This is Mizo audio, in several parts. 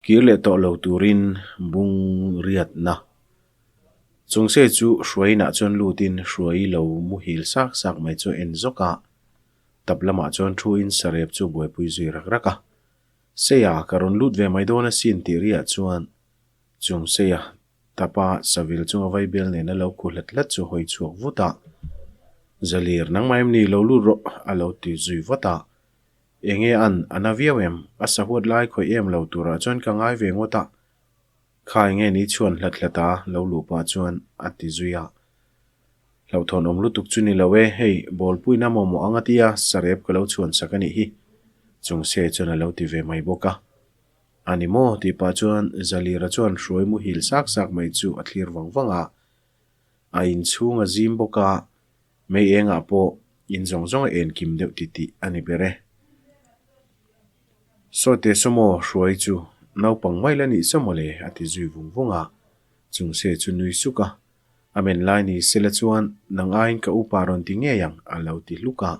Kir leh tawh lo turin bung riatna Chungse chu hruaiinah chuan lutin hruai lo muhil sak sak mai chu a en zawk a, tap lamah chuan thuin sarep chu buaipui zui rak rak a. Seia ka rawn lut ve mai dawn asin tih riah chuan Chungseia tapa savil chunga vaibel nena lo khu hlat hlat chu hawi chhuak vut a, Zalir nangmah em ni lo lut rawh a lo ti zui vat a. Enge an a na viau em? A sahuat lai khawih em lo turah chuan ka ngai ve ngawt a. Kha enge ni chhuan hlat hlat a lo luh pah chuan a ti zui a. Hlauhthawn awm lutuk chu ni lo e, hei bawlpuina mawmawh ang a tia sarep ka lo chhuan sak a nih hi. Chungse chuan a lo ti ve mai bawk a. A ni maw? tih pah chuan Zalira chuan hruai muhil sak sak mai chu a thlir vang vang a. A inchhung a zim bawk a, Mei engah pawh in zawng zawng a en kim deuh ti tih a ni ber e. Sawte sawmaw hruai chu naupang mai la nih saw mawle a ti zui vung vung a, chungse chu nui suk a. A men lai ni sela chuan nang aiin ka upa rawn ti ngei ang a lo ti hluk a.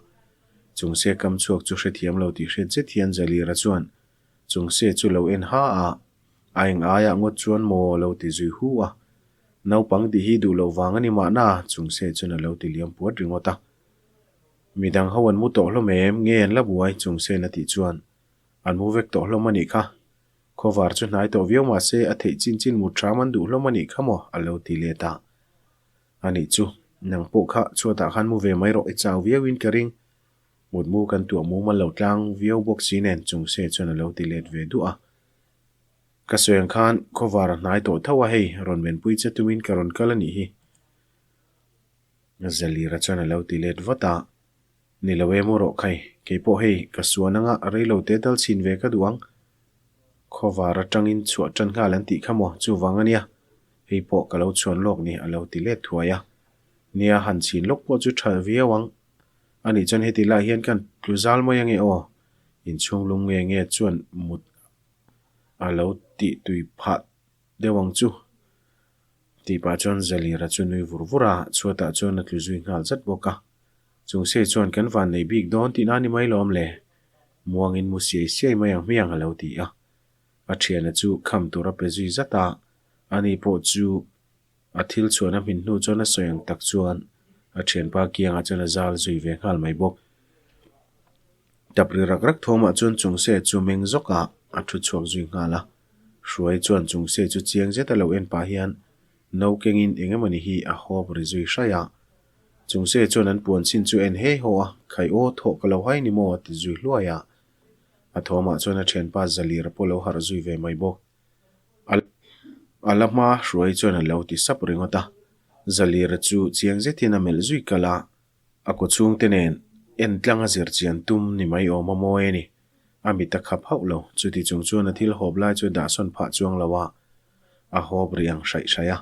Chungse kam chhuak chu hrethiam lo tih hriat zet hian Zalira chuan chungse chu lo en ha a, a eng aiah ngawt chuan maw a lo ti zui hu a. Naupang tih hi duh loh vang a ni mahna, Chungse chuan a lo ti liam puat ringawt a. Midang ho an mu tawh hlawm em? Nge an la buai? Chungse'n a tih chuan an mu vek tawh hlawm a nih kha. Khawvar chu hnai tawh viau mah se a theih chin chin mut hram an duh hlawm a nih kha maw? a lo ti let a. A nih chu, nang pawh kha chhuatah khan mu ve mai rawh i chau viauin ka ring. Mutmu kan tuah mumal lo tlang viau bawk si nen Chungse chuan a lo ti let ve duah a. Ka sawi ang khan khawvar a hnai tawh tho a hei, rawn menpui che tumin ka rawn kal a nih hi. Zalira chuan a lo ti let vat a, Ni lo e maw rawh khai, kei pawh hei ka suan anga reilo te tal chhin ve ka duh ang. Khawvar atangin chhuah tan nghal an tih kha maw chuvang a nia, hei pawh ka lo chhuan lawk ni a lo ti let thuai a. Nia han chhin lawk pawh chu tha viau ang. Anih chuan heti lai hian kan tlu zal mai ange aw, inchhung lum nge nge chuan mut A lo tih tui phah deuh ang chu tih pah chuan Zalira chu nui vur vur a, chhuatah chuan a tlu zui nghal zat bawk a. Chungse chuan kan van nei bik dawn tihna a ni mai lawm le, muangin mu siai siai mai ang hmiang a lo ti a. A thiana chu kham tur a pe zui zat a, ani pawh chu a thil chhuan a hmin hnu chuan a sawi ang tak chuan a thianpa kiangah chuan a zal zui ve nghal mai bawk. Tap ri rak rak thawmah chuan Chungse chu meng zawk a, a thu chhuak zui nghal a. Hruai chuan Chungse chu chiang zet a lo en pah hian no kengin eng emawni hi a hawp ri zui hraih a. Chungse chuan an puan chin chu en he haw a, Khai aw, thawh ka lo hai ni maw? a ti zui hluai a. A thawmah chuan a thianpa Zalira pawh lo harh zui ve mai bawk. A la hma Hruai chuan a lo ti sap ringawt a. Zalira chu chiang zetin a melh zui kal a. A kaw chhungte nen en tlang a zir chian tum ni mai awm a mawi a ni. A mit a khap hauh lo. Chuti chung chuan a thil hawp lai chu dahsawn phah chuang lo a, a hawp rih ang hraih hraih a.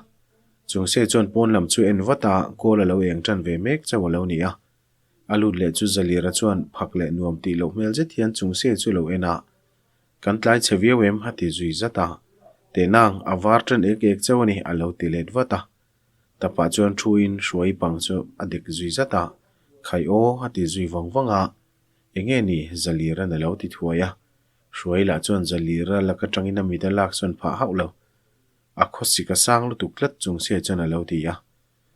Chungse chuan pawn lam chu en vat a, kawl a lo eng tan ve mek chauh a lo ni a. A lut leh chu Zalira chuan phak leh nuam tih loh hmel zet hian Chungse chu lo en a. Kan tlai chhe viau em? a ti zui zat a. Tehnang, a var tan ek ek chauh a ni, a lo ti let vat a. Tapah chuan thuin hruai pang chu a dek zui zat a, Khai aw a ti zui vang vang a, Enge ni Zalira'n a lo ti thuai a, Hruai lah chuan Zalira lak atangin a mit a lak sawn phah hauh lo. A khawsik a sang lutuk tlat chung se chuan a lo ti a,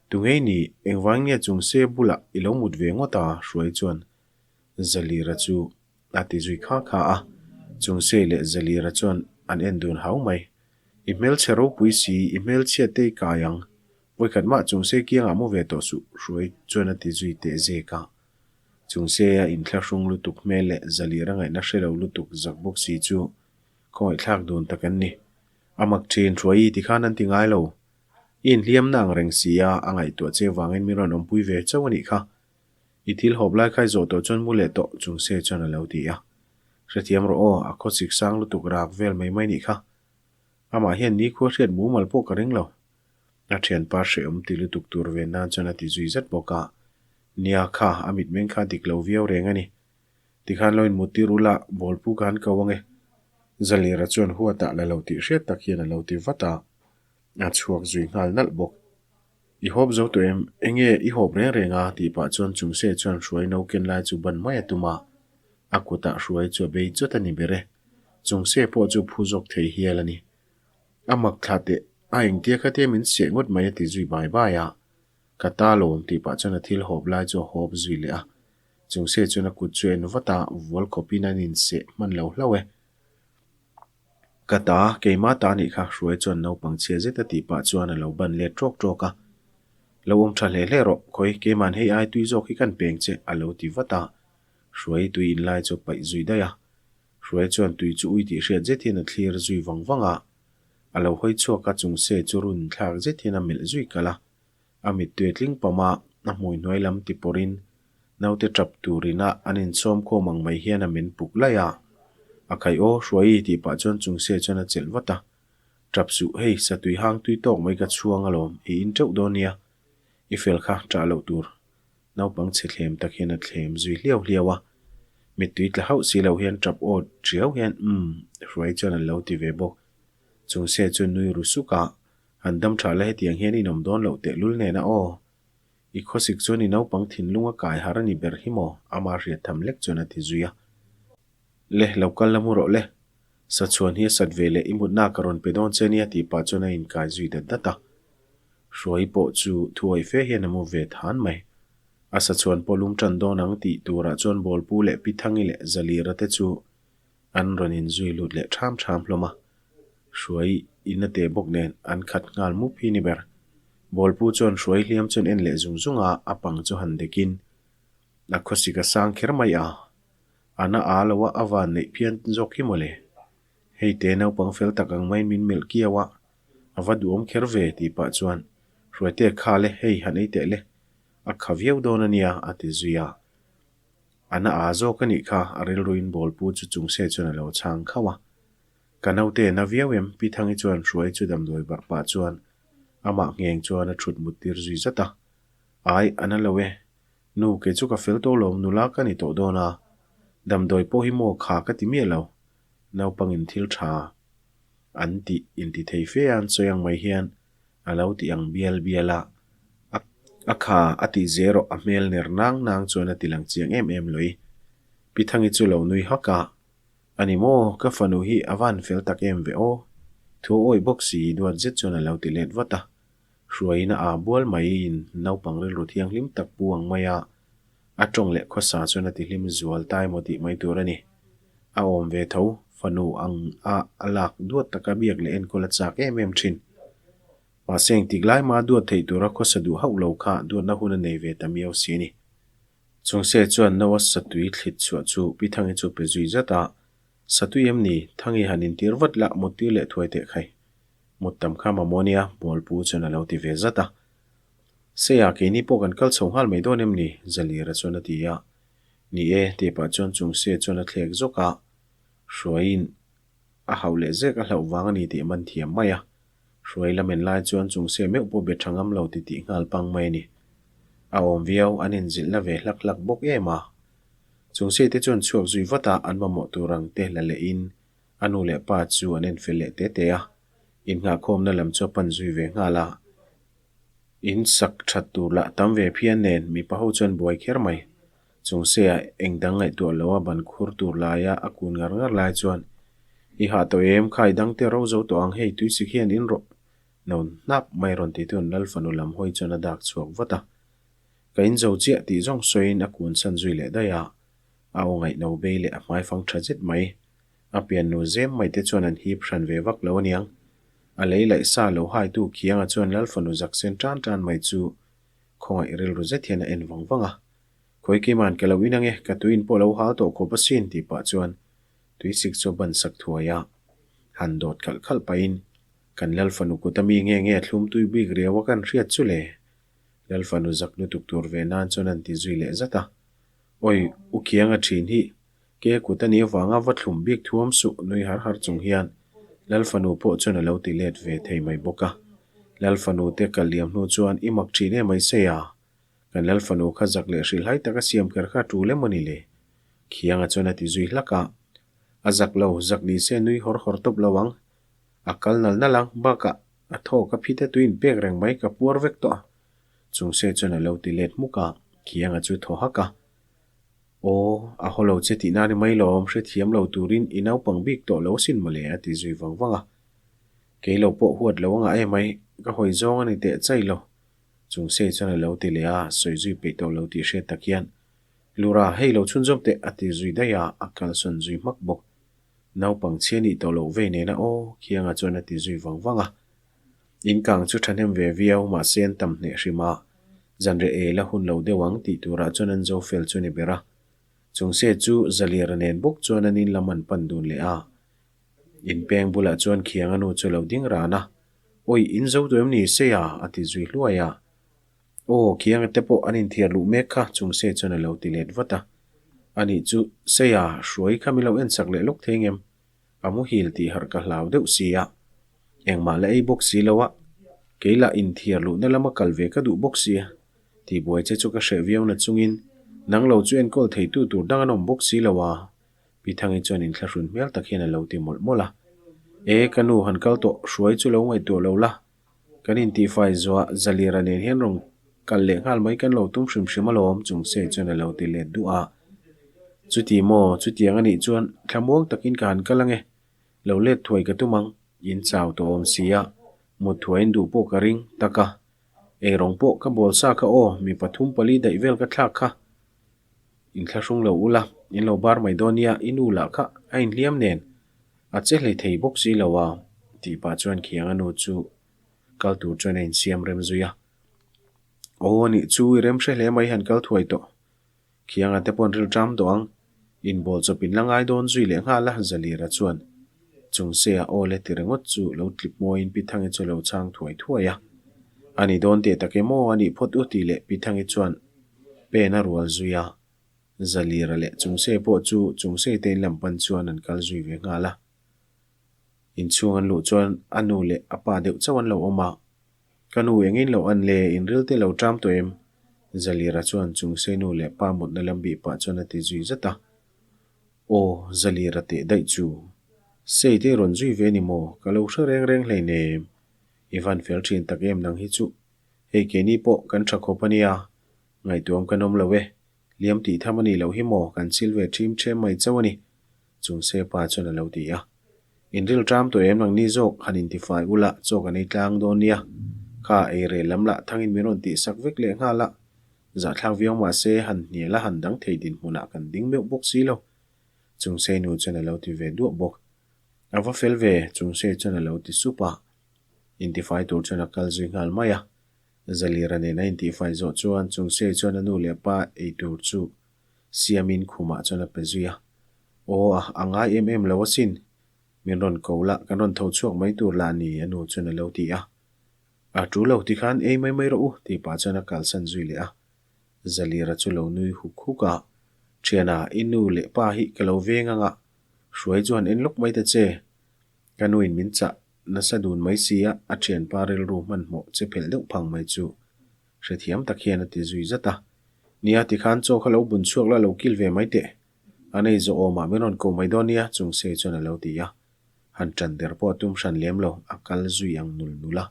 Tungei ni, engvang nge chung se bulah i lo mut ve ngawt a Hruai chuan Zalira chu a ti zui kha kha a, Chungse leh Zalira chuan an en dun hau mai. I hmelchhe ropui si, i hmelchhia te i kai ang. Vawikhat mah Chungse kiangah mu ve tawh suh, Hruai chuan a ti zui teh zek a. Chungse a inthlahrung lutuk hmel leh Zalira ngaihna hre lo lutuk zak bawk si chu khawngaihthlak dun tak an ni. A mak thin, Hruai i tikhan an ti ngai lo. I inhliamna ang reng si a, a ngaihtuah che vangin min rawn awmpui ve chauh a nih kha. I thil hawp lai khai zawh tawh chuan mu leh tawh chung se chuan a lo ti a. Hrethiam rawh aw, a khaw chik sang lutuk rak vel mai mai nih kha. Amah hian nikhua hriat mumal pawh ka ring lo. A thianpa hrehawm ti lutuk tur ve nan chuan a ti zui zat bawk a. Nia kha, a mitmeng kha dik lo viau reng a ni. Tikhan lo inmuttir ula, bawlpu ka han ko ange. Zalira chuan huatah la lo tih hriat tak hian a lo ti vat a. A chhuak zui nghal nalh bawk. I hawp zo tawh em? Enge i hawp reng reng a? tih pah chuan Chungse chuan hruai no ken lai chu ban mai a tum a. A kutah hruai chu a bei chawt a ni ber e. Chung se pawh chu phu zawk thei hial a ni. A mak thla teh, a engtia khatia min seh ngawt mai a ti zui bai bai a. Ka ta lawm tih pah chuan a thil hawp lai chu a hawp zui leh a. Chung se chuan a kut chu a en vat a, vual khawpin an inseh hman lo hlauh e. Ka ta, keimah ta nih kha, Hruai chuan naupang chhia zet a tih pah chuan a lo ban let ṭawk ṭawk a. Lo awm ṭha hle hle rawh, khawi, keima'n hei ai tui zawk hi kan peng che, a lo ti vat a. Hruai tui in lai chu a paih zui daih a. Hruai chuan tui chu ui tih hriat zet hian a thlir zui vang vang a. A lo hawi chhuak a, chung se chu run thlak zet hian a melh zui kalh a. A mittui tling pam a, a hmui hnuai lam ti pawrhin naute tap turin a an insawm khawm ang mai hian a min puk laih a. A khai aw, Hruaii tih pah chuan chung se chuan a chelh vat a. Tap suh, hei satui hang tui tawk mai ka chhuang alawm, i in teuh dawn nia. I fel kha ṭah loh tur. Naupang chhe thlem tak hian a thlem zui hliau hliau a. Mittui tla hauh si lo hian tap aw ṭiau hian umm, Hruaii chuan a lo ti ve bawk. Chung se chu nui ru suk a, Han dam tha la hetiang hian i nawm dawn loh tehlul nena aw. I khawsik chuan i naupang thinlung a kai har a ni ber hi maw? Ama hriat tham lek chuan a ti zui a. Le, lo kal la mu rawh le. Sachuan hi a sat ve leh i mutna ka rawn pe dawn che nia tih pah chuan a inkai zui dat dat a. Hruai pawh chu thuawi fe hian a mu ve than mai. A sachuan pawh lum tan dawn ang tih turah chuan Bawlpu leh Pi Thangi leh Zalira te chu An rawn inzui lut leh ṭham ṭham hlawm a, Hruai in a teh bawk nen an khat nghal mup hi ni ber. Bawlpu chuan Hruai hliam chuan en leh zung zung a, a pang chu han dekin a khawsik a sang kher mai a, a na a lo a, a van neih phian zawk hi mawle. Hei te naupang fel tak ang maiin min melh kiau a, a va duhawm kher ve tih pah chuan Hruaite kha le hei han ei teh le, a kha viau dawn a nia a ti zui a. A na a zawk a nih kha, a rilruin bawlpu chu chung se chuan a lo chhang khauh a. Ka naute na viau em? Pi Thangi chuan Hruai chu damdawi barh pah chuan amah ngheng chuan a thut mut tir zui zat a. Ai, a na lo e. Nu, kei chu ka fel tawh lawm, nula ka ni tawh dawn a. Damdawi pawh hi maw kha ka ti miah lo. Naupangin thil tha an tih inti thei fe a an sawi ang mai hian A lo ti ang bial bial a, a a kha a tih zel rawh a hmel ner nang nang chuan a ti lang chiang em em lui. Pi Thangi chu lo nui hak a, A ni maw, ka fanu hi a van fel tak em ve aw. Thu a awih bawk si duat zet chuan a lo ti let vat a. Hruaiin a aa bual mai in naupang rilru thianghlim tak pu ang mai a, a tawng leh khawsa chuan a ti hlim zual tai maw tih mai tur a ni. A awm ve tho, fanu ang a a lak duat taka biak leh enkawl a chak em em thin. Mahse engtik lai mah a duat theih tura khawsa duh hauh lo kha duatna hun a nei ve ta miau si a ni. Chungse chuan Noah satui thlit chhuah chu Pi Thangi chu pe zui zat a, Satui em ni? Thangi han intir vat lah muttir leh thuai teh khai. Mut tam kha mamawh nia, Bawlpu chuan a lo ti ve zat a. Seia, keini pawh kan kal chho nghal mai dawn em ni? Zalira chuan a ti a. Ni e, tih pah chuan chung se chuan a thlek zawk a, Hruaiin a hauh leh zek a hlauh vang a ni tih man thiam mai a. Hruai la men lai chuan chung se meuh pawh be tha ngam lo ti tih nghal pang mai a ni. A awm viau, an inzilh la ve hlak hlak bawk em a. Chung se te chuan chhuak zui vat a, an mamawh tur ang te la leh in a nu leh pa chu an en fel leh te te a. Innghahkhawmna lam chu a pan zui ve nghal a. In sak that tur lah tam ve phian nen mipa ho chuan buai kher mai. Chung se ah eng dang ngaihtuah lo a ban khur tur laia a kun ngar ngar lai chuan I hah tawh em khai dang te ro zo tawh ang hei tuisik hian in rawh no hnap mai rawn ti tun Lal fanu lam hawi chuan a dak chhuak vat a. Ka in zo chiah tih zawng sawiin a kun san zui leh daih a, a aw ngaihno bei leh a hmaifang tha zet mai. A piannu zem mai te chuan an hip hran ve vak lo aniang. A lei laih sa lo haitu Khianga chuan Lal fanu zak sen tan tan mai chu khawngaih rilru zet hian a en vang vang a. Khawi Kima'n ka lo in ange, ka tuiin pawh lo hal tawh khawp asin tih pah chuan tuisik chu a ban sak thuai a. Han dawt khalh khalh pahin, Kan Lal fanu kut ami nge nge thlum tui bik riau a kan hriat chu le? Lal fanu zak lutuk tur ve nan chuan an ti zui leh zat a. Awi, u Khianga thin hi Ke kut a nih avanga va thlum bik thuam suh nui har har chung hian Lal fanu pawh chuan a lo ti let ve thei mai bawk a. Lal fanu te kal liam hnu chuan i mak thin em mai sei a, kan Lal fanu kha zak leh hrilhai taka siam kher kha a tul em aw ni le? Khianga chuan a ti zui hlak a. A zak lo, zak ni se nui hawr hawr tawp lo ang. A kal nal nal ang, bakah a thawk a phit a tuin pek reng mai ka puar vek tawh a. Chung se chuan a lo ti let hmuk a, Khianga chu thaw hak a. Aw, a haw lo che tihna ni mai lawm, hrethiam lo turin i naupang bik tawh lo asin mawle a ti zui vang vang a. Kei lo pawh huat lo a ngah em mai, ka hawi zawng a ni teh chai lo. Chung sei chuan a lo ti leh a, sawi zui peih tawh lo tih hriat tak hian, Lura, hei lo chhunzawm teh a ti zui daih a, a kalsawn zui hmak bawk. Naupang chhia nih tawh loh vei nena aw, Khianga chuan a ti zui vang vang a. In kang chu thahnem ve viau, mahse an tam hneh hrim a, zanriah ei la hun lo deuh ang tih turah chuan an zo fel chu a ni ber a. Chung se chu Zaliara nen bawk chuan an in lam an pan dun leh a. In peng bulah chuan Khianga nu chu a lo ding ran a, Awi, in zo duh em ni Seia? a ti zui hluai a. Aw, Khianga te pawh an inthiar luh mek kha Chung se chuan a lo ti let vat a. Anih chu, Seia, hruai kha min lo ensak leh lawk thei ngem? A muhil tih harh ka hlau deuh si a, engmah la ei bawk si lo a, kei lah inthiar luhna lama kal ve ka duh bawk si a, tihbuai che chu ka hreh viau na chungin nang lo chu enkawl theitu tur dang an awm bawk si lo a, Pi Thangi chuan inthlahrun hmel tak hian a lo ti mawlh mawlh a. E, ka nu han kal tawh, hruai chu lo ngaihtuah lo la, Kan intihfai zuah Zalira nen hian rawn kal leh nghal mai kan lo tum hrim hrim alawm chung se chuan a lo ti let duh a. Chuti maw, chutiang a nih chuan thlamuang takin ka han kal ange, lo let thuai ka tum ang, in chau tawh awm si a, mut thuaiin duh pawh ka ring tak a. Eirawng pawh ka bawl sa kha aw, mi 3 4 daih vel ka thlak kha. Inthlahrung lo ula, in lo bar mai dawn nia, i nu lah kha a inhliam nen A che hlei thei bawk si lo a, tih pah chuan Khianga nu chu kal tur chuan a insiam rem zui a. Aw anih chu i rem hre hle mai han kal thuai tawh. Khianga te paw'n ril ṭam tawh ang, inbawl chawp in la ngai dawn zui leh nghal a, Zalira chuan chung se a aw le ti ringawt chu lo tlip mawiin Pi Thangi chu a lo chhang thuai thuai a. A ni dawn teh tak em aw anih phawt u tih leh Pi Thangi chuan pen a rual zui a. Zalira leh Chungsei pawh chu Chungsei te in lam pan chuan an kal zui ve nghal a. Inchhung an luh chuan a nu leh a pa deuh chauh an lo awm a. Ka nu engin lo an le, in ril te lo ṭam tawh em? Zalira chuan Chungsei nu leh pa mutna lam bih pah chuan a ti zui zat a. Aw, Zalira teh daih chu. Sei te i rawn zui ve ni maw? Ka lo hre reng reng hleinem. I van fel ṭhin tak em nang hi chu. Hei keini pawh kan ṭha khawp a nia. Ngaihtuam kan awm lo e. Liam tih tham a nih loh hi maw, kan chil ve ṭhim ṭhem mai chauh a ni, chung se pa chuan a lo ti a. In ril ṭam tawh em nangni zawk han intifai ula chaw kan ei tlang dawn nia. Kha ei rel lam lah thangin min rawn tihsak vek leh nghal a, zahthlak viau mah se han hnial a han dang thei dinhmunah kan ding meuh bawk si lo, chung se nu chuan a lo ti ve duah bawk. A va fel ve, chung se chuan a lo ti sup a. Intifai tur chuan a kal zui nghal mai a. Zalira nen a intihfai zawh chuan Chungsei chuan a nu leh pa ei tur chu siamin khumah chuan a pe zui a. Aw a, a ngai em em lo asin. Min rawn ko la, kan rawn tho chhuak mai tur lah ni, a nu chuan a lo ti a. A tu lo tikhan ei mai mai rawh u, tih pah chuan a kalsan zui leh a. Zalira chu lo nui huk huk a, Thiana, i nu leh pa hi ka lo veng anga, hruai chu han en lawk mai ta che. Ka nuin min chah nasa dun mai si a, a thianpa rilru hmanhmawh che phelh deuh phang mai chu hrethiam tak hian a ti zui zat a. Nia, tikhan chaw kha lo bun chhuak la, lo kil ve mai teh. A nei zawh awmah min rawn ko mai dawn nia, chung sei chuan a lo ti a. Han ṭan der pawh a tum hran lem lo, a kal zui ang nul nul a.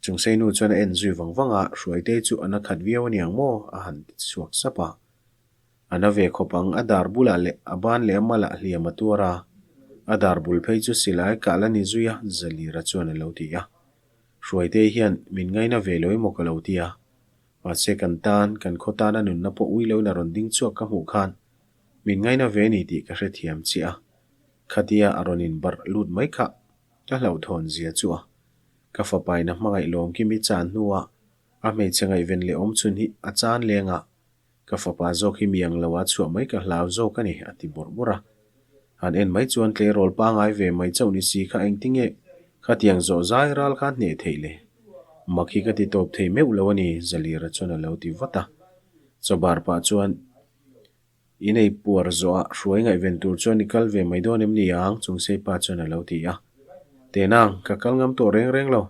Chung sei nu chuan a en zui vang vang a, Hruaitei chu a na khat viau a niang maw? a han ti chhuak sap a. A na ve khawp ang, a dar bulah leh a ban leh a malah hliam a tuar a, a dar bul phei chu silai kah la ni zui a, Zalira chuan a lo ti a. Hruaitei hian min ngaina ve lo emaw ka lo ti a, mahse kan tan, kan khaw tana nunna pawh ui loin a rawn ding chhuak ka hmuh khan min ngaina ve ni tih ka hrethiam chiah a, khatia a rawn inbarh lut mai kha ka hlauhthawn zia chu a, ka fapaina hmangaih lawmkimi chan hnuah a hmeichhe ngaihven leh awmchhun hi a chan lengah Ka fapa zawk hi mi ang lo a chhuah mai ka hlau zawk a ni, a ti bawrh bawrh a. Han en mai chuan tleirawl pangai ve mai chauh ni si kha engtinge khatiang zawh zai ral kha hneh theih le? Mak hi ka ti tawp thei meuh lo a ni, Zalira chuan a lo ti vat a. Chawbar pah chuan I nei puar zawhah hruai ngaihven tur chuan i kal ve mai dawn em ni ang? Chungsei pa chuan a lo ti a. Tenang, ka kal ngam tawh reng reng lo.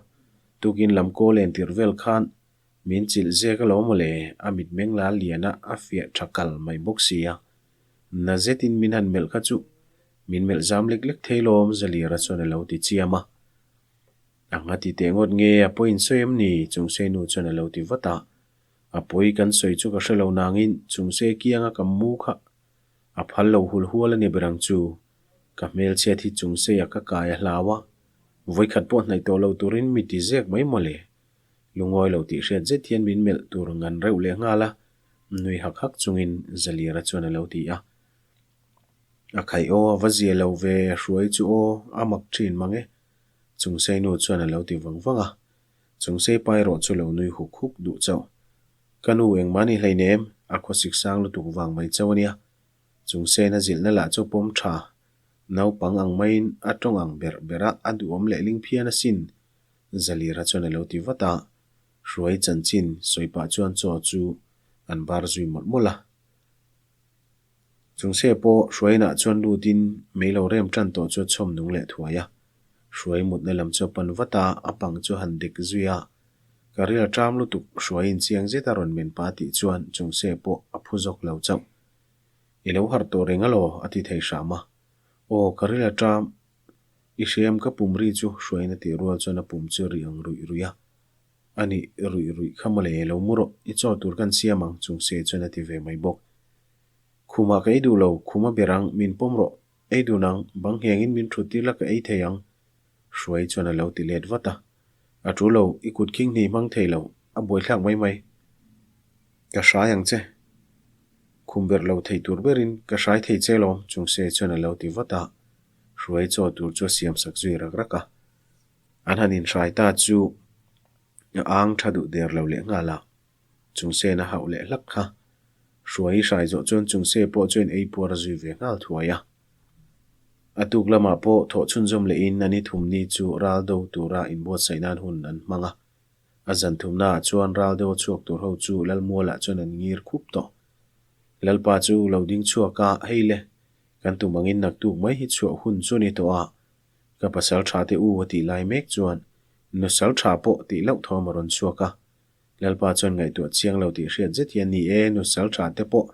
Tukin lam kawl entir vel khan Min chilh zek a lo maw le, a mitmeng la lian a, a fiah tha kal mai bawk si a. Na zetin min han melh kha chu, min melh zam lek lek thei lawm, Zalira chuan a lo ti chiam a. A nga ti teh ngawt nge, a pawhin sawi em ni? Chungsei nu chuan a lo ti vat a. A pawi kan sawi chu ka hre lo nangin chungse kianga ka mu kha a phal lo hul hual a ni ber ang chu. Ka hmelchhiat hi chungseia ka kai a hlau a, vawikhat pawh hnaih tawh lo turin mi ti zek mai mawle. Lungawi lo tih hriat zet hian min melh tur ngan reuh leh nghal a, nui hak hak chungin Zalira chuan a lo ti a. A khaih aw, a va zia lo ve, hruai chu aw, a mak thin mang e, Chungsei nu chuan a lo ti vang vang a. Chungsei pa erawh chu lo nui huk huk duh chauh. Ka nu engmah ni hleinem, a khawsik sang lutuk vang mai chauh a nia. Chungsena zilhna lah chu pawm tha, naupang ang maiin a tawng ang berh berh a, a duhawm leh ling phian asin, Zalira chuan a lo ti vat a. Hruai chanchin sawi pah chuan chaw chu an bar zui mawlh mawlh a. Chungse pawh Hruainah chuan lutin mei lo rem tan tawh chu a chhawm nung leh thuai a. Hruai mutna lam chu a pan vat a, a pang chu a han dek zui a. Ka ril a ṭam lutuk, Hruaiin chiang zet a rawn men pa tih chuan Chungse pawh a phu zawk lo chauh. I lo harh tawh reng alaw? a ti thei hram a. Aw, ka ril a ṭam. I hriam ka pum ri chu Hruaiin a tih rual chuan a pum chu ri ang ruih ruih a. A nih ruih ruih kha mawle, lo mu rawh, i chaw tur kan siam ang Chungse chuan a ti ve mai bawk. Khumah ka ei duh lo, khum a ber ang, min pawm rawh, ei dun ang, bang nghengin min thut tir la ka ei thei ang, Hruai chuan a lo ti let vat a. A ṭul lo, i kut khing hni hmang thei lo, a buaithlak mai mai. Ka hrai ang che. Khum berh lo thei tur berin ka hrai thei che lawm, Chungse chuan a lo ti vat a. Hruai chaw tur chu a siam sak zui rak rak a. An han inhrai ta chu a ang tha duh der lo leh nghal a. Chungsen a hauh leh hlak kha. Hruai i hrai zawh chuan Chungse pawh chuan ei puar a zui ve nghal thuai a. A tuk lamah pawh thawh chhunzawm lehin a ni thumni chu ral do tura inbuatsaih nan hun an hmang a. A zan thumnaah chuan ral deuh a chhuak tur ho chu Lalmualah chuan an ngir khup tawh. Lalpa chu lo ding chhuak a, Hei le, kan tum angin naktuk mai hi chhuah hun chu ni tawh a, ka pasal tha te u a tih lai mek chuan nusal tha pawh tih loh thawm a rawn chhuak a. Lalpa chuan ngaihtuah chiang lo tih hriat zet hian ni e, nusal tha te pawh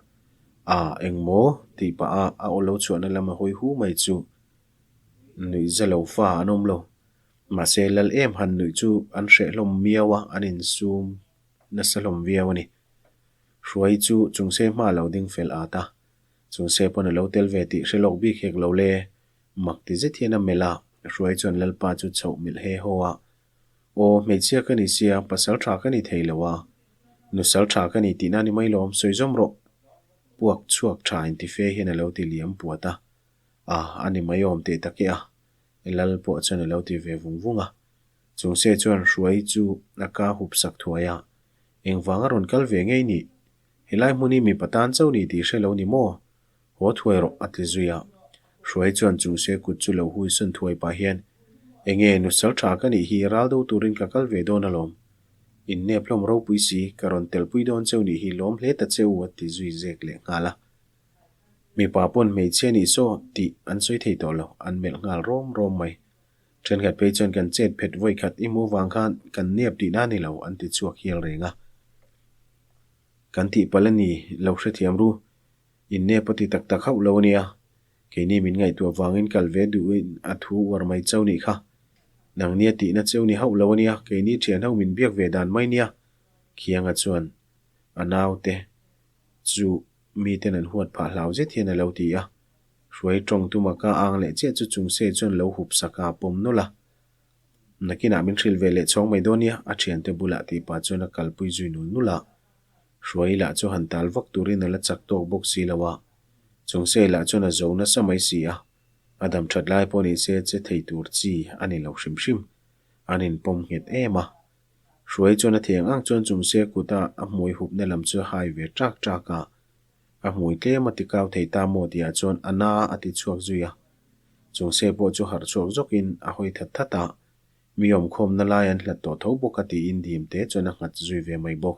a engmaw tih pah a a aw lo chhuahna lam a hawi hu mai chu nuih za lo fa an awm lo. Mahse lal em han nuih chu an hreh hlawm miau a, an insum nasa hlawm viau a ni. Hruai chu chungse hma lo ding fel at a, chungse pawn a lo tel ve tih hre lawk bik hek lo le, mak ti zet hian a melh a, Hruai chuan Lalpa chu chhoh milh he haw a, Aw, hmeichhia ka ni sia, pasal tha ka ni thei lo a, nusal tha ka ni tihna ni mai lawm, sawi zawm rawh. Puak chhuak tha intife hian a lo ti liam puat a, A, a ni mai awm teh tak e a, Lal pawh chuan a lo ti ve vung vung a. Chungse chuan Hruai chu a ka hup sak thuai a, Engvang a rawn kal ve ngei nih? Helai hmun hi mipa tan chauh ni tih hre lo ni maw? Haw thuai rawh, a ti zui a. Hruai chuan Chungse kut chu lo hui sawn thuai pah hian, Enge, nusal tha ka nih hi ral do turin ka kal ve dawn alawm. Innep hlawm ropui si, ka rawn telpui dawn cheu nih hi lawm hle ta che u, a ti zui zek leh nghal a. Mipa pawn hmeichhia nih saw tih an sawi thei tawh lo, an melh nghal rawm rawm mai. Thenkhat phei chuan kan chet phet vawi khat i hmuh vang khan kan nep tihna ni lo an ti chhuak hial reng a. Kan tih palh a ni, lo hrethiam ru. Innep a ti tak tak hauh lo a nia. Keini min ngaihtuah vangin kal ve duhin a thu uar mai chauh nih kha. Nangnia tihna cheu ni hauh lo a nia, keini thian ho min biak ve dan mai nia. Khianga chuan a naute chu miten an huat phah hlau zet hian a lo ti a. Hruai tawng tuma ka ang leh chiah chu Chungse chuan lo hup sak a pawm nawlh a. Nakinah min hrilh ve leh chhawng mai dawn nia, a thiante bulah tih pah chuan a kalpui zui nul nul a. Hruai lah chu han tal vak turin a la chak tawk bawk si lo a. Chungse lah chuan a zo nasa mai si a. A dam that lai pawh ni se che thei tur chi a ni lo hrim hrim. An inpawm nghet em a. Hruai chuan a thiang ang chuan Chungse kuta a hmui hupna lam chu a hai ve ṭak ṭak a. A hmui tlem a ti kau thei ta maw tihah chuan a na a ti chhuak zui a. Chungse pawh chu harh chhuak zawkin a hawi that that a, mi awmkhawmna lai an hlat tawh tho bawk a tiin dim te chuan a nghat zui ve mai bawk.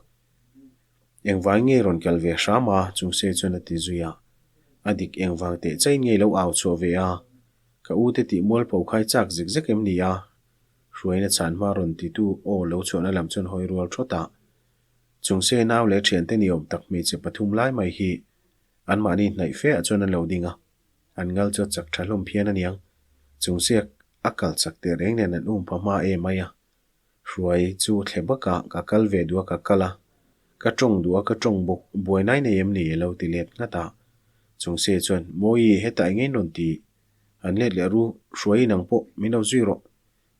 Engvang nge rawn kal ve hram a? Chungse chuan a ti zui a. A dik engvang teh chai nge lo au chhuah ve a? Ka u te tih mualpho khai chak zek zek em ni a? Hruaina chhan hma rawn titu aw lo chhuahna lam chuan hawi rual thawt a. Chungse nau leh thiante ni awm tak hmeichhe pathum lai mai hi anmahni hnaih fe ah chuan an lo ding a, an ngal chu a chak tha hlawm phian aniang. Chungse a kal chak teh reng nen an um pha hma em mai a. Hruai chu thle bak ah ka kal ve duh a ka kal a. Ka tawng duh a ka tawng bawk, buainai nei em ni? a lo ti let nghat a. Chungse chuan, Mawi, hetah eng ngein rawn ti? Han let leh ru, hruai inang pawh min lo zui rawh.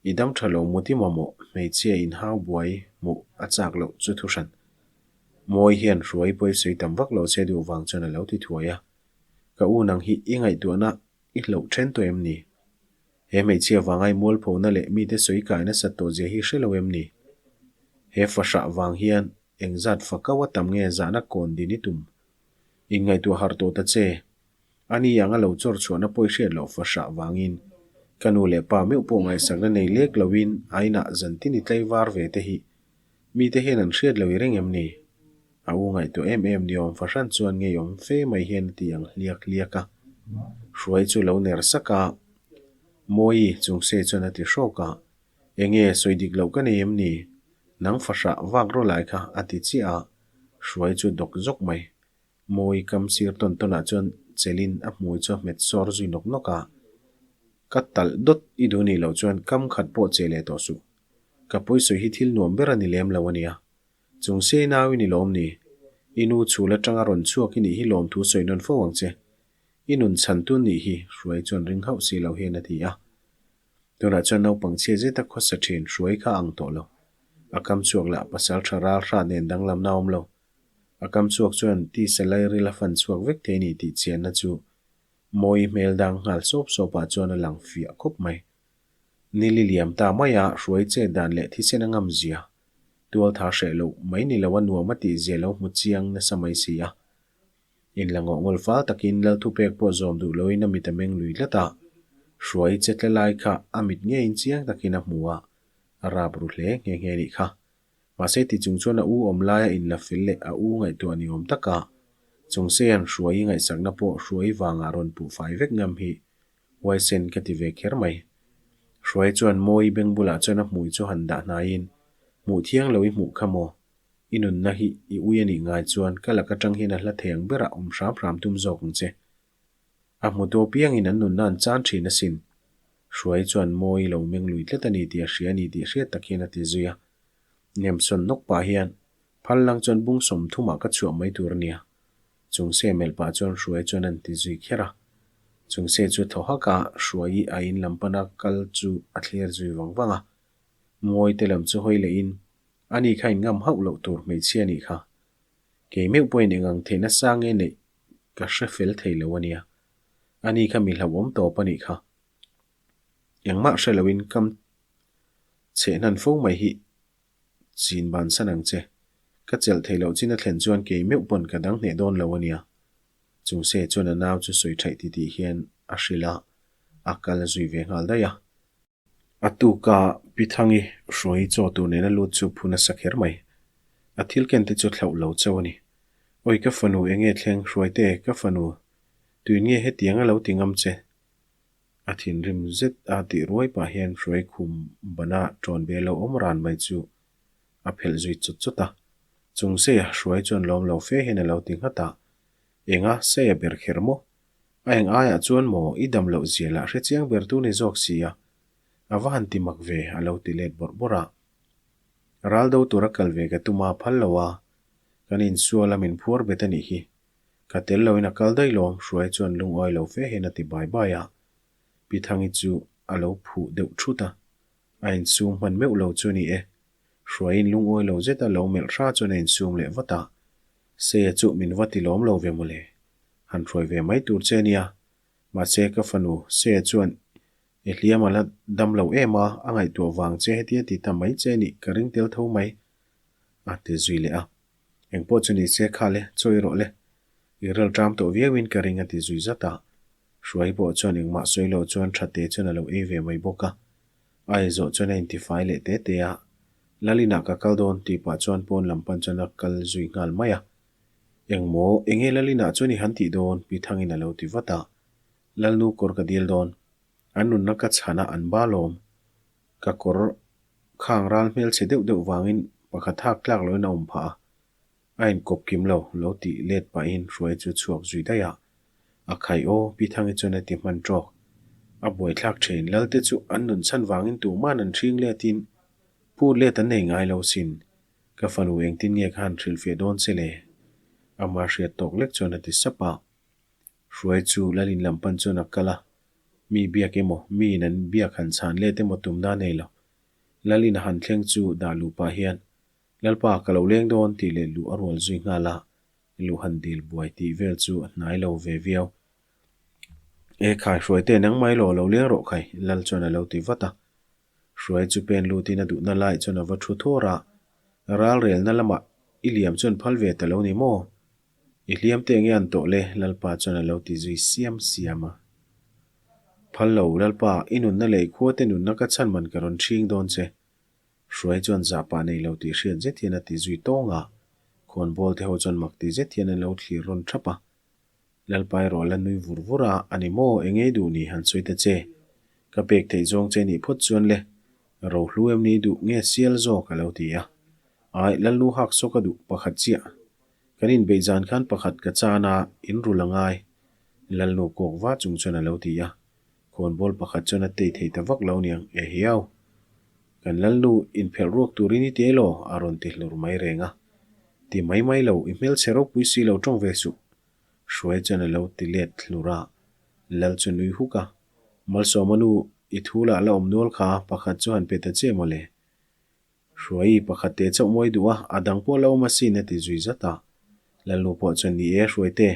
I dam tha lo mut i mamawh, hmeichhia inhau buai hmuh a chak loh chu thu hran. Mawi hian hruai pawi sawi tam vak lo che duh vang chuan a lo ti thuai a. Ka u nang hi i ngaihtuahna i hloh then tawh em ni? He hmeichhia vangai mualphona leh mite sawi kai nasat tawh zia hi hre lo em ni? He fahrah vang hian engzat fakau a tam nge zahna kawn din i tum? Inngaihtuah harh tawh ta che. Ani ang a lo chawr chhuahna pawi hriat loh fahrah vangin ka nu leh pa meuh pawh ngaihsakna nei lek loin a inah zantin i tlaivar ve te hi mite hian an hriat lo i reng em ni? A u ngaihtuah em em ni awm fahran chuan ngeiawm fe mai hian a ti ang hliak hliak a. Hruai chu lo ner sak a, Mawi chungse chuan a ti hrawk a, Enge sawi dik loh ka nei em ni? Nang fahrah vak rawh lai kha a ti chiah a, Hruai chu dawk zawk mai. Mawi kam sir tawn tawnah chuan chelin a hmui chu a hmet sawr zui nawk nawk a, Ka talh dawt i duh nih loh chuan kam khat pawh che leh tawh suh. Ka pawisawi hi thil nuam ber a ni lem lo a nia. Chung sei nau i ni lawm ni? I nu chhul atanga rawn chhuak i nih hi lawmthu sawi nawn fo ang che. I nun chhan tun nih hi, Hruai chuan ring hauh si lo hian a ti a. Tunah chuan naupang chhia zeta khawsa thin Hruai kha ang tawh lo. A kam chhuak lah pasal tha ral hrat nen danglamna a awm lo. A kam chhuak chuan tisa lairil a fan chhuak vek thei ni tih chianna chu Mawi hmel dang nghal sawp sawpah chuan a lang fiah khawp mai. Nili liam ta maia Hruai chet dan leh thisen a ngam zia. Tualtha hreh loh mai ni lo a nuam a tih zia lo hmu chiang nasa mai si a. Inla ngawh ngawl fal takin Lal thupek pawh zawm duh loin a mit a meng lui tlat a. Hruai che tla lai kha a mit ngeiin chiang takin a hmu a, a rap ru hle nghe nghe nih kha. Mahse ti chung chuan a u awm laia inla fel leh a u ngaihtuah ni awm taka Chungsean Hruai ngaihsakna pawh Hruai vangah rawn puh fai vek ngam hi Huaisen ka ti ve kher mai. Hruai chuan Mawi beng bulah chuan a hmui chu han dah hnaiin, Hmuh thiang lo i hmuh kha maw? I nunna hi i ui a nih ngai chuan ka lak atang hian a hla thei ang berah awm hram hram tum zawk ang che. A hmutu apiangin an nunna an chan thin asin. Hruai chuan Mawi lo meng lui tlat a ni tih a hria a ni tih hriat tak hian a ti zui a. Nemsawn nawk pah hian phal lang chuan bung sawmthumah ka chhuah mai tur a nia. Chung se melh pah chuan Hruai chuan an ti zui kher a. Chung se chu thaw hak a, Hruai a in lam pana kal chu a thlir zui vang vang a. Ngawi te lam chu hawi leh in, Ani kha in ngam hauh loh tur hmeichhia nih kha. Kei meuh pawhin eng ang theihna sang nge neih ka hre fel thei lo a nia. Ani kha mi hlauhawm tawp a nih kha. Engmah hre loin kam chhehhnan fo mai hi Chin bansan ang che. Ka chelh theih loh chin a thlen chuan kei meuh pawn ka dang hneh dawn lo a nia. Chung se chuan a nau chu sawi thaih ti tih hian a hrilh a, a kal zui ve nghal daih a. A tuka Pi Thangi hruai chaw tur nena lut chu phu nasa kher mai. A thil ken te chu thlauh lo chauh a ni. Awi ka fanu enge thleng hruaite ka fanu tuin nge hetiang a lo ti ngam che? A thinrim zet a tih ruai pah hian hruai khum bana ṭawn ve lo awm ran mai chu a phelh zui chawt chawt a. Chung Seia hruai chuan lawm lo fe hian a lo ti nghat a, Enga Seia ber kher maw? A eng aiah chuan maw i dam loh zia lah hre chiang ber tu ni zawk si a, a va han ti mak ve a lo ti let bawrh bawrh a. Ral do tura kal ve ka tum a phal lo a, kan insual a min phuar bet a nih hi. Ka tel loin a kal daih lawm, Hruai chuan lungawi lo fe hian a ti bai bai a. Pi Thangi chu a lo phuh deuh thut a, a insum hman meuh lo chu ni e. Hruaiin lungawi lo zeta lo melh hra chuan a insum leh vat a, Seia chu min va ti lawm lo ve mawle, han hruai ve mai tur che nia. Mahse ka fanu Seia chuan i hliam a la dam lo em a, a ngaihtuah vang che hetia ti ta mai che nih ka ring tel tho mai, a ti zui leh a. Engpawh chu ni se kha le, chawi rawh le. I rel ṭam tawh viauin ka ring a ti zui zat a. Hruai pawh chuan engmah sawi lo chuan ṭha te chuan a lo ei ve mai bawk a. A ei zawh chuan a intifai leh te te a. Lalinah ka kal dawn tih pah chuan pawn lam pan chuan a kal zui nghal mai a. Engmaw, enge Lalinah chuan i han tih dawn? Pi Thangin a lo ti vat a. Lalnu kawr ka dil dawn. An nunna ka chhan a an balawm. Ka kawr khang ral hmelchhe deuh deuh vangin pakhat hak tlak loin a awm phah a, a inkawp kim lo, lo tih let pahin hruai chu chhuak zui daih a. A khai aw, Pi Thangi chuan a ti hman tawk. A buaithlak thin, Lalte chu an nun chhan vangin tuhman an hring letin phut let an nei ngai lo sin. Ka fanu engtin nge ka han hrilhfiah dawn che le? Ama hriat tawk lek chuan a ti sap a. Hruai chu Lalin lam pan chuan a kal a, mi biak emaw, miin an biak han chhan let emaw tumna a nei lo. Lalin a han thleng chu dah luh pah hian, Lalpa, ka lo leng dawn tih leh luh a rual zui nghal a, luh han dil buai tih vel chu a hnai lo ve viau. E khai, Hruaite nangmah ilo a lo leng rawh khai, Lal chuan a lo ti vat a. Hruai chu pen lutin a duhna laiah chuan a va thu thawr a, Ralrelna lamah i liam chuan phal ve ta lo ni maw? I hliam te enge an tawh le? Lalpa chuan a lo ti zui siam siam a. Phal lo, Lalpa, i nunna leh i khuate nunna ka chhan man ka rawn ṭhing dawn che. Hruai chuan zahpah nei lo tih hriat zet hian a ti zui tawng a, khawnbawl te ho chuan mak ti zet hian an lo thlir rawn ṭhap a. Lalpa erawh la nui vur vur a, A ni maw, eng ei duh ni han sawi ta che. Ka pek theih zawng che nih phawt chuan le, rohlu em ni duh nge sial zawk a lo ti a. Ai, Lalnu hak saw ka duh pakhat chiah. Kan inbeih zan khan pakhat ka chan a, in rul a ngai. Lalnu kawk va chung chuan a lo ti a. Khawnbawl pakhat chuan a tei thei ta vak lo niang, e hiau. Kan Lalnu inphelh ruak turin i ti elaw? a rawn ti hlur mai reng a. Ti mai mai lo, i hmelchhe ropui si lo tawng ve suh. Hruai chuan a lo ti let hlur a, Lal chu nui huk a. Malsawma nu, i thu lah la awm nual kha, pakhat chu han pe ta che mawle. Hruai, pakhat te chauh mawi duh a, a dang pawh la awm asin a ti zui zat a. Lalnu pawh chuan ni e Hruaite,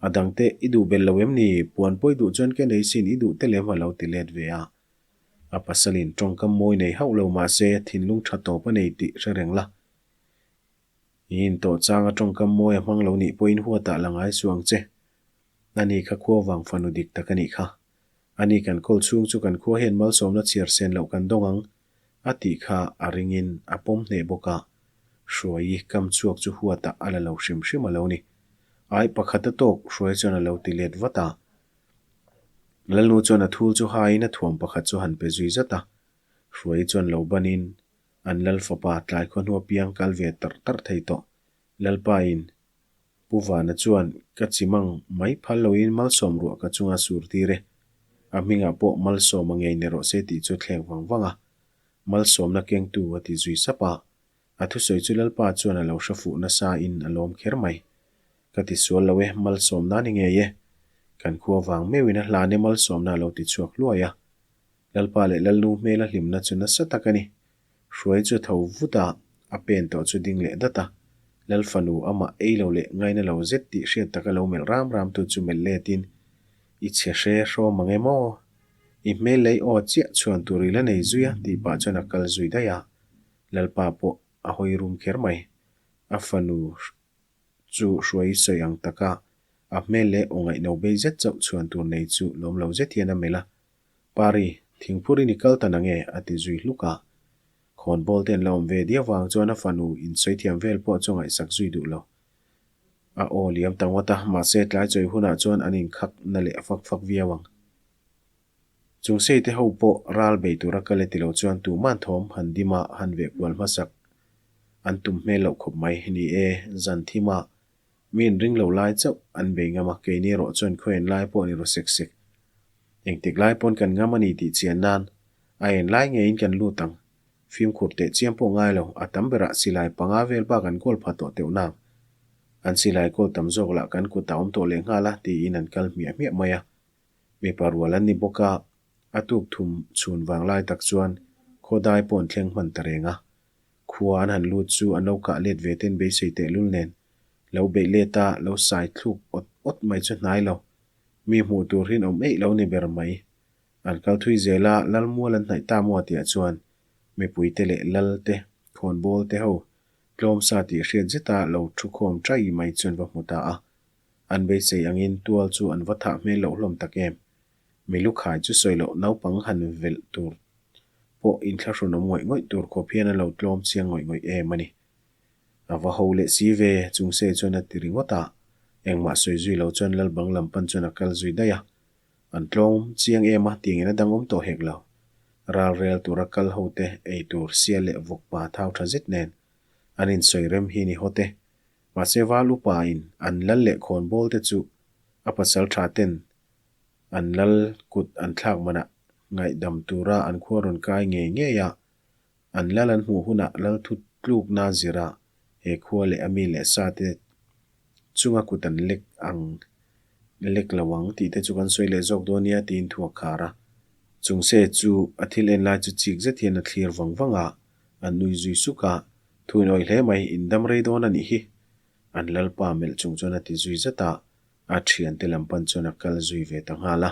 a dang te i duh belh lo em ni, puan pawi duh chuan ka nei sin i duh te lem a lo ti let ve a. A pasalin tawngkam mawi nei hauh lo mahse thinlung tha tawp a nei tih hre reng la. I intawh changa tawngkam mawi a hmang lo nih pawhin huatah la ngai suh ang che. Ani kha khua vang fanu dik tak a nih kha. Ani kan kawl chhung chu kan khua hian malsawmna chhiar sen loh kan dawng ang a tih kha a ringin a pawm hneh bawk a. Hruaii kam chhuak chu huatah a la lo hrim hrim a lo ni. Ai pakhat a tawk Hruai chuan a lo ti let vat a. Lalnu chuan a thul chu haiin a thuam pakhat chu han pe zui zat a. Hruaii chuan lo banin An lal fapa tlai khaw hnua piang kal ve tarh tarh thei tawh. Lalpa in Pu Vana chuan ka chimang mai phal loin malsawm ruah ka chunga sur tir e. A hmingah pawh malsawm a ngei ni rawh se tih chu thleng vang vang a. Malsawmna kengtu a ti zui sap a. A thusawi chu Lalpa chuan a lo hre fuh nasa in a lawm kher mai. Ka ti sual lo e, malsawmna ni ngei e. Kan khua vang meuhin a hlan e malsawmna a lo ti chhuak hluai a. Lalpa leh Lalnu hmela hlimna chu nasa tak a ni. Hruai chu a tho vut a, a pen tawh chu ding leh dat a. Lal fanu amah ei lo leh ngaina lo zet tih hriat taka lo melh ram ram tu chu melh letin, I chhe hre hrawm ang em aw? I hmel lei aw chiah chhuan tur i la nei zui a tih pah chuan a kal zui daih a. Lalpa pawh a hawi rum kher mai. A fanu chu hruai sawi ang taka a hmel leh aw ngaihno bei zet chauh chhuan tur nei chu lawm lo zet hian a melh a. Pari, thingphurin i kal ta nange? a ti zui hluk a. Khawnbawl te an la awm ve diau vang chuan a fanu insawi thiam vel pawh chu ngaihsak zui duh lo. A aw liam ta ngawt a, mahse tlai chawi hunah chuan an inkhak na leh fak fak viau ang. Chung sei te ho pawh ral bei tura kal e ti lo chuan tuman thawm han dim a han veh kual hmasak an tum hmel loh khawp mai. Ni e, zan thim a Mi in ring lo lai chauh an bei ngam a, keini erawh chuan khaw en lai pawh a ni ru sek sek. Engtik lai pawn kan ngam a ni tih chian nan a en lai ngeiin kan lut ang. Fimkhur teh chiam pawh ngai lo, a tam berah silai panga vel bak an kawl pha tawh teuh nang. An silai kawl tam zawk lah kan kut a awm tawh leh nghal a tiin an kal hmiah hmiah mai a. Mipa rual an ni bawk a, a tuk thum chhun vang lai tak chuan khaw dai pawh an thleng hman ta reng a. Khua an han lut chu an lo kah let ve ten beisei tehlul nen lo beih let a, lo sai thluk awt awt mai chu hnai lo. Mi hmuh tur hin awm eih lo ni ber mai. An kal thui zel a, Lalmual an hnaih ta maw tihah chuan mipui te leh lal te, khawnbawl te ho tlawm sa tih hriat zeta lo thu khawm chai mai chu an va hmu ta a. An beisei angin tual chu an va thah hmel loh hlawm tak em. Mi lukhai chu sawi loh naupang han velh tur pawh inthlahrun awm ngawih ngawih tur khawp hian a lo tlawm chiang ngawih ngawih em a ni. A va ho leh si ve, chung se chuan a ti ringawt a, engmah sawi zui lo chuan Lalbang lam pan chuan a kal zui daih a. An tlawm chiang em a, tiangin a dang awm tawh hek lo. Ral rel tura kal ho te ei tur sial leh vawk pa thau tha zet nen an insawi rem hi ni hawt e. Mahse val upa in an lal leh khawnbawl te chu a pasal tha ten an lal kut an thlak manah ngaihdam tura an khua rawn kai ngei ngei a, An lal an hmuh hunah lal thu tlukna zira he khua leh a mi leh sa te chunga kut an lek ang lek lo ang tih te chu kan sawi leh zawk dawn nia tiin thu a khar a. Chung se chu a thil en lai chu chik zet hian a thlir vang vang a, a nui zui suk a, Thu in awih hle mai, in dam rei dawn a nih hi. An lalpa melh chung chuan a ti zui zat a, a thiante lam pan chuan a kal zui ve ta nghal a.